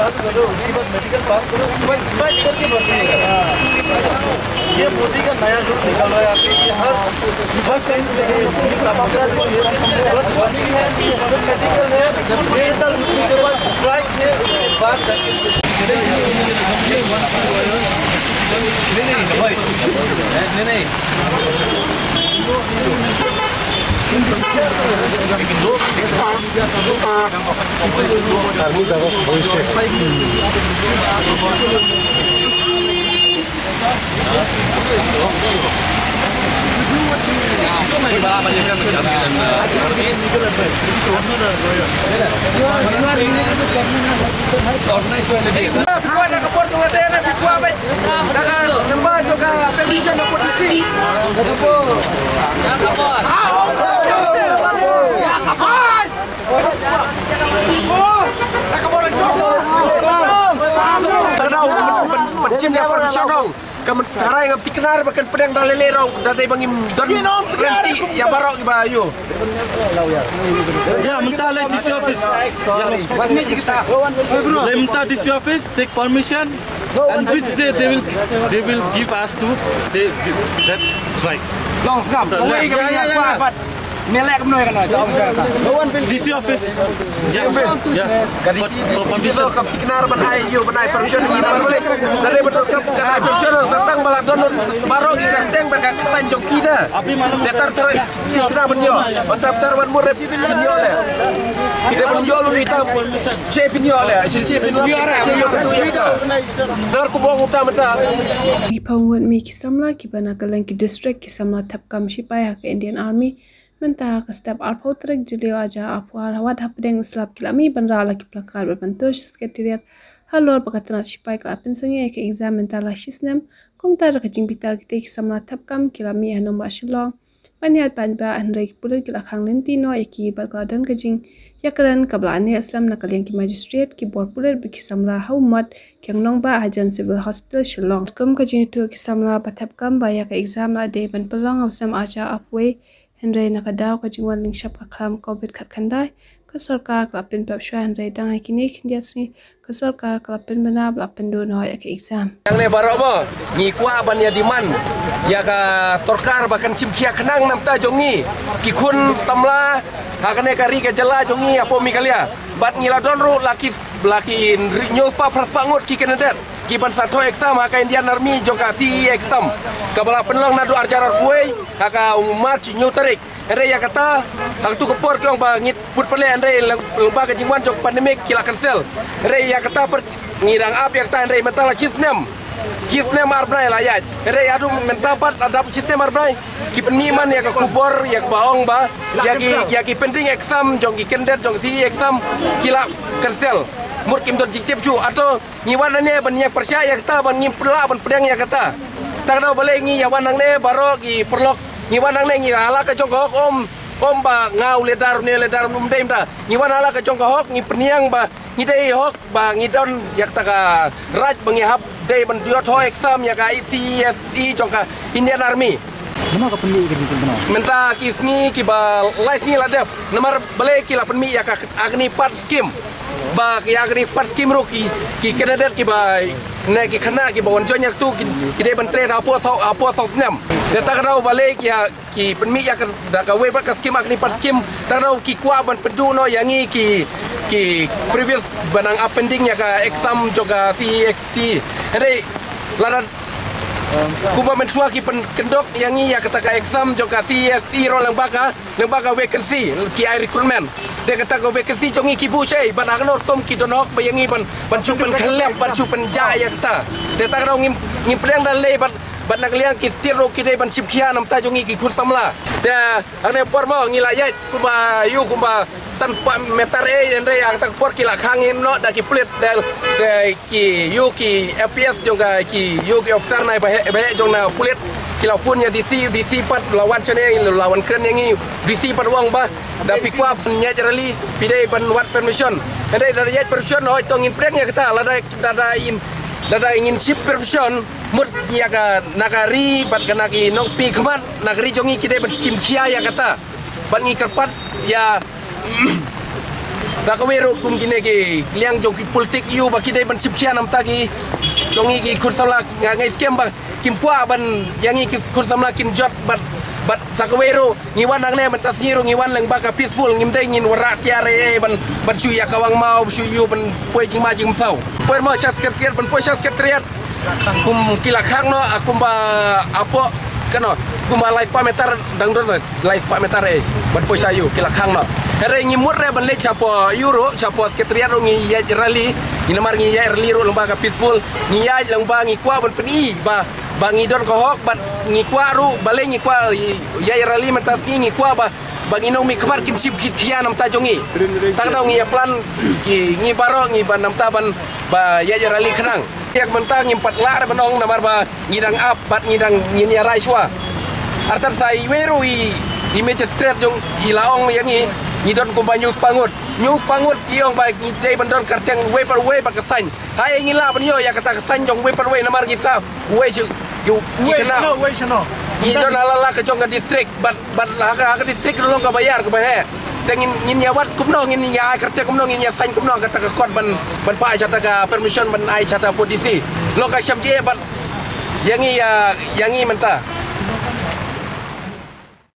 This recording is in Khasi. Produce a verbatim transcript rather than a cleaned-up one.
पास करो, उसके बाद मेडिकल पास करो, उसके बाद स्ट्राइक करके भर्ती होगा। ये मोदी का नया रूल निकल रहा है आपके, ये हर, हर टाइम पे ये समाचार, बस भर्ती है, मेडिकल है, डेढ़ साल रुकने के बाद स्ट्राइक है, उसके बाद जाके नहीं, नहीं, भाई, नहीं, नहीं। Tang dau ban, ban, ban shim ïa permission dong. Ka mynta ngam thikna ba kan pdiang da lei lei ruh, da dei ba ngim don rynti ïa baroh kiba ïoh. Ya, mynta lei D C office. Ya, lei mynta D C office take permission, and which day they will, they will give us to the, that strike. Long sngap. So, yeah, yeah, yeah, yeah. Ni lek kumno ïa kane, jong sa ka. D C office. Yeah. Yeah. Ka D C, but D C permission. Kam thikna ban ai ïoh, ban ai permission ni ban balik. Tadi betul kam, kan ai permission tang ba la don baroh ki kyrteng bad ka kyrteng jong ki da. Te tar tar thikna ban ïoh. Ban tar tar ban mur ban ïoh le. Te ban ïoh lu ita. Che pynïoh le. Che, che pynïoh. Che ïoh tu ïa ka. Nar ku bong uta mynta. Ki pawang wat mi ki samla kiba na kylleng ki district, ki samla thep kam shipai ha ka Indian Army. Mynta ka step arphew tarik Jylliew arhajar arphew ar, wat hapdeng u slap ki la mih ban rah la ki placard bad ban tur sha Secretariat halor ba ka tnat shipai ka la pynsangeh ïa ka exam mynta la shi snem. Kumta da ka jingbitar, kitei ki samla thep kam ki la mih ha nongbah Shillong ban ïaid paidbah, hynrei ki pulit ki la khang lynti noh ïa ki bad ka la don ka jingïakren kaba la neh slem na ka liang ki magistrate, ki bor pulit bad ki samla ha u mot kiang nongbah hajan Civil Hospital Shillong. Kum ka jingïathuh, ki samla ba thep kam ba ïa ka exam la dei ban pynlong ha u snem arhajar arphew wei, hynrei na ka daw ka jingwan lyngshop ka khlam Covid khatkhyndai, ka sorkar ka la pynpep shuwa, hynrei dang ha kine khyndiat sngi ka sorkar ka la pynbna ba la pynduh noh ïa ka exam. Hangne baroh mo, ngi kwah ban ïa demand ïa ka sorkar ba kan shim khia khnang na bynta jong ngi ki khun samla ha kane ka ri ka jylla jong ngi hapoh Meghalaya. Bad ngi la don ruh la ki, la ki hynriew spah phra spah ngut ki candidate kiban sa thoh exam ha ka Indian Army jong ka C E exam kaba la pynlong naduh arhajar arphew wei ha ka March hynñiew tarik. Hynrei ïa kata, ha katu ka por ki ong ba ngin bud pynleh, hynrei lyngba ka jingwan jong pandemic ki la cancel. Hynrei ïa kata pat ngi dang ap ïa kata, hynrei mynta la shi snem, shi snem ar bnai la ïaid. Hynrei haduh mynta pat la dap shi snem ar bnai, ki pynmih man ïa ka khubor ïa kaba ong ba ïa ki, ïa ki pending exam jong ki candidate jong C E exam ki la cancel. Mut kim don jingtip shuh. Hato ngi wan hangne ban ïeng pyrshah ïa kata, ban ngim lah ban pdiang ïa kata. Tang dau balei ngi ïa wan hangne baroh ki paralok, ngi wan hangne ngi ha la ka jong ka hok, ym, ym ba nga u leader ne leader, ym dei mynta. Ngi wan ha la ka jong ka hok, ngi pynïeng ba ngi dei hok, ba ngi don ïa kata ka right ba ngi hap dei ban ïoh thoh exam ïa ka C E S E jong ka Indian Army. Namar ka pynmih ka jingkynmaw mynta ki sngi kiba lai sngi la dep. Namar balei ki la pynmih ïa ka Agnipath scheme? Ba ïa ka Agnipath scheme ruh ki, ki candidate kiba, ne ki khynnah kiba wan join ïa katu ki, ki dei ban trei hapoh saw, hapoh saw snem. Te tang dau balei ki, ki pynmih ïa ka, da kawei pat ka scheme Agnipath scheme, tang dau ki kwah ban pynduh noh ïa ngi ki, ki previous ba nang ap pending ïa ka exam jong ka C E S E. Hynrei lada kumba mynshuwa ki pynkyndok ïa ngi ïa kata ka exam jong ka C E S E ruh lyngba ka, lyngba ka vacancy ki ai recruitment. Te kata ka vacancy jong ngi ki buh shai, bad ha kano rukom ki don hok ba ïa ngi ban, ban shu pynkhyllep, ban shu pynjah ïa kata. Te tang dau ngim, ngim pdiang da lei bad, bad na ka liang ki state ruh ki dei ban shim khia na bynta jong ngi ki khun samla. Te hangne por mo ngi la ïaid kumba ïu kumba san spah meter ei, hynrei ha kata ka por ki la khang ïa ngi noh da ki pulit, da, da ki ïu ki F P S jong ka, ki ïu ki officer na ba heh, ba heh jong na pulit, ki la phone ïa D C, D C pat la wan shane, la wan kren ïa ngi, D C pat u ong ba da phi kwah ban ïaid rally phi dei ban wad permission. Hynrei da ïaid permission hoi to ngin pdiang ïa kata, lada, lada in, lada ngin shim permission mut ïa ka na ka ri bad ka na ki nongpynkhmat na ka ri jong ngi ki dei ban shim khia ïa kata. Bad ngi kyrpad ïa Ta kawei ruh kum kine ki liang jong ki politik ïoh ba ki dei ban shim khia namta ki jong ngi ki khun samla, nga ngeit skhem ba kim kwah ban ïa ngi ki khun samla kin jot bad, bad ta kawei ruh ngi wan hangne mynta sngi ruh ngi wan lyngba ka peaceful, ngim dei ngin wanrah tiar ei ei ban, ban shu ïa kawang maw, shu ïoh ban poi jingma jingmsaw. Poi mo sha secretariat, ban poi sha secretariat. Kum ki la khang noh, a kumba apo kano, kumba lai spah meter dang don, lai spah meter ei, ban poi sha ïoh ki la khang noh. Hynrei ngi mut re ban leit shapoh ïoh ruh, shapoh secretariat ruh ngi ïaid rally, ngi namar ngi ïaid rally ruh lyngba ka peaceful, ngi ïaid lyngba ngi kwah ban pyni ba, ba ngi don ka hok, bad ngi kwah ruh, balei ngi kwah ïaid rally mynta sngi, ngi kwah ba, ba ngi nongmihkhmat kin shim khit khia namta jong ngi. Tang daw ngi ïa plan ki ngi baroh ngi ban namta ban ba ïaid rally khnang. Ïa mynta ngim pat lah re ban ong namar ba ngi dang ap bad ngi dang ngin ïa rai shuwa. Artat sa iwei ruh i, i magistrate jong i la ong ïa ngi, ngi don kumba hynñiew spah ngut. Hynñiew spah ngut i ong ba ngi dei ban don kyrteng uwei pa uwei bad ka sain. Haei ngi lah ban ïoh ïa kata ka sain jong uwei pa uwei namar ngi sah uwei shu, ïoh ngi Uwei kena. Shano, uwei shano? Ngi don ha la la ka jong ka district, bad, bad ha ka, ha ka district ruh long kaba ïar kaba heh. Te ngin, ngin ïa wad kumno, ngin ïa ai kyrteng kumno, ngin ïa sain kumno kata ka kot ban, ban pah shata ka permission ban ai shata po D C. Long ka sham jie bad ïa ngi, ïa, ïa ngi mynta.